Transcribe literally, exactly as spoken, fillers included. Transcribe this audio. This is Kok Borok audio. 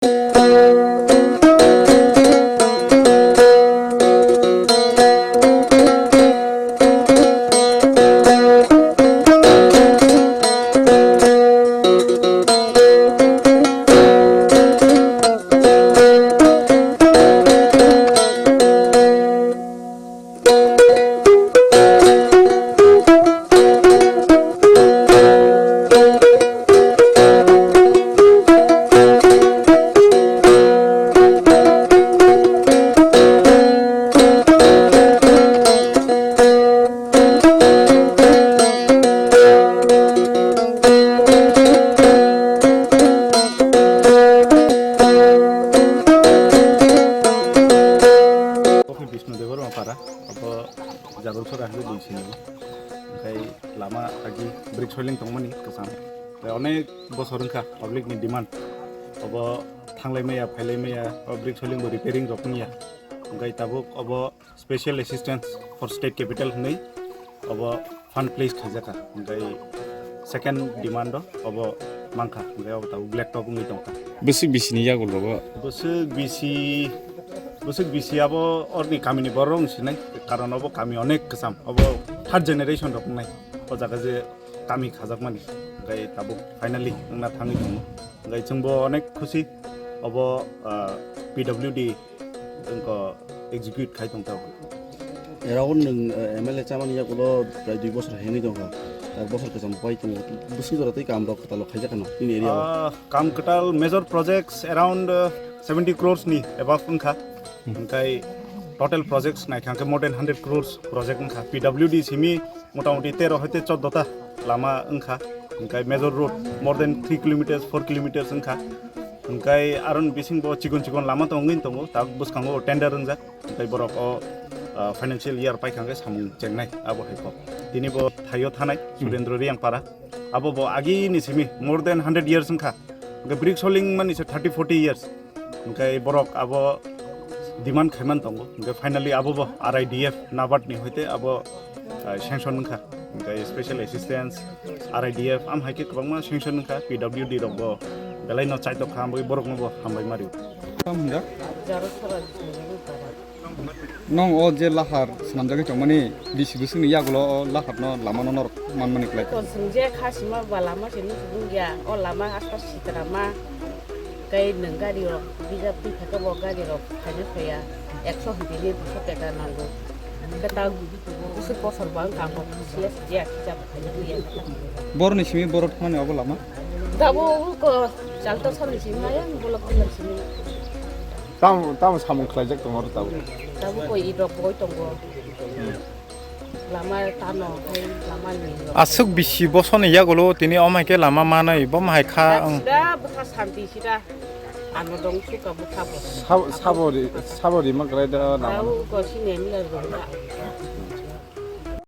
Bishnu Debbarma para, abo Jadalsora hwnwi bui sini. Hwnkhe lama agi brick soiling tongmani kwcham. Tei onek bosor wngkha public ni demand. Obo thanglai maya, phailai maya, o brick soiling bo repairing rok wngya. Hwnkhe tabuk obo special assistance for state capital hwnwi obo fund place khaijakha. Hwnkhe second demand o obo mankha, hwnkhe obo tabuk black top wngwi tongkha. Bwswk bisi ni yagulo bo? Bwswk bisi, bwswk bisi abo orni kamini borok wng sinai, karon obo kami onek kwcham, obo third generation rok wngnai o jaga je kami khajakmani, hwnkhe tabuk finally wngna thangwi tongo, hwnkhe chwngbo onek khusi. Obo, ah, P W D wngkha execute khai tongkha. Around nwng, eh, M L A chamani yagulo prai dui bosor hwnwi tongkha. Tak bosor kwcham pai tongo. Bwswk jora tei kam rok kwtal khaijak kheno nini area o? Ah, kam kwtal major projects around, uh, seventy crores ni above wngkha. Hmm. Hwnkhe total projects naikha hwnkhe more than hundred crores project wngkha. P W D simi motamoti tero hoite choddo ta lama wngkha. Hwnkhe major road more than three kilometers, four kilometers wngkha. Hwnkhe aron bisingbo chikon chikon lama tongwi tongo, tak bwskango tender wngjak. Hwnkhe borok o, ah, financial year paikha hwnkhe samung chengnai abo hai kok. Tini bo thaio thanai, hmm, Surendra Riyangpara. Abo bo agini simi more than hundred years wngkha. Hwnkhe brick soiling mani se thirty forty years. Hwnkhe borok abo demand khaiman tongo. Hwnkhe finally abo bo R I D F NABARD ni hoite abo, ah, sanction wngkha. Hwnkhe special assistance, R I D F, am hai khe kwbangma sanction wngkha, P W D rok bo belai no chaitok kha, ambai borok no bo hambai mari. Tamo hwnjak? Jaro sara di swngjagwi para. Nong o je lahar swnamjagwi tongmani bisi bwswkni yagulo o laharno lamano norok manmani kwlai. To chwng je kha sima ba lama se nuk nukya, o lama aswk sitra ma, tei nwng gari rok reserve twi phaikhe bo gari rok phaina phaiya, ekso hinwi duiso taka nango. Hwnkhe ta bwswk bosor ba wngkha ang bo siya siya kisa bo phaina phaiya. Boroni simi borok thangmani obo lama? Tabuk ko chalta sani simi maya bolok bolok simi. Tamo, tamo samung khlaijak tongo oro tabuk. Tabuk koi idrok koi tongo. Lama tamo hai lama ni. Aswk bisi bosoni yagulo tini omai khe lama manwi bo mahai kha ang. Sida bwkha santi sida. Ano dong suka bwkha bo. Sabo, sabo ri, sabo ri ma krai da lama. Tabuk ko sini mila rwma.